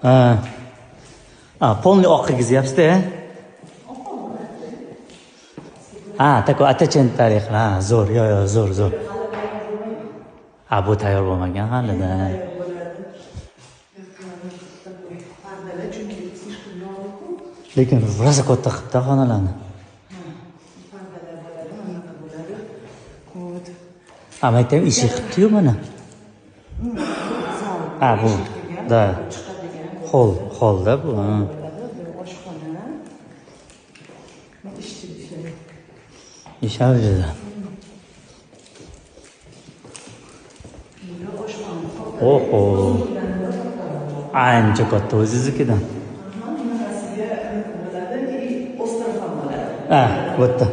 Ha. A, полный oq qilgizyapsiz-da. Ha, такой atachin tariq. Ha, zo'r, yo, yo, zo'r, zo'r. Ha, bu tayyor bo'lmagan hali-da. Pardalar chunki слишком yorug'-ku. Lekin rosa katta qilibdi xonalarni. Pardalar bo'ladi, anaqa bo'ladi. Вот. Ha, bu yerda ham eshik qilibdi-yu mana. Zal. Ha, bu. Eshik degan, Да. chiqadigan. Холл, холл-da bu. Ha. Bo'ladi. Bu oshxona. Ishchi ishlaydi. Ish avjida. Bu oshxona. Oho. Ancha katta o'ziznikidan. Bunaqasiga bo'ladi и остров ham bo'ladi. Ha, bu yerda.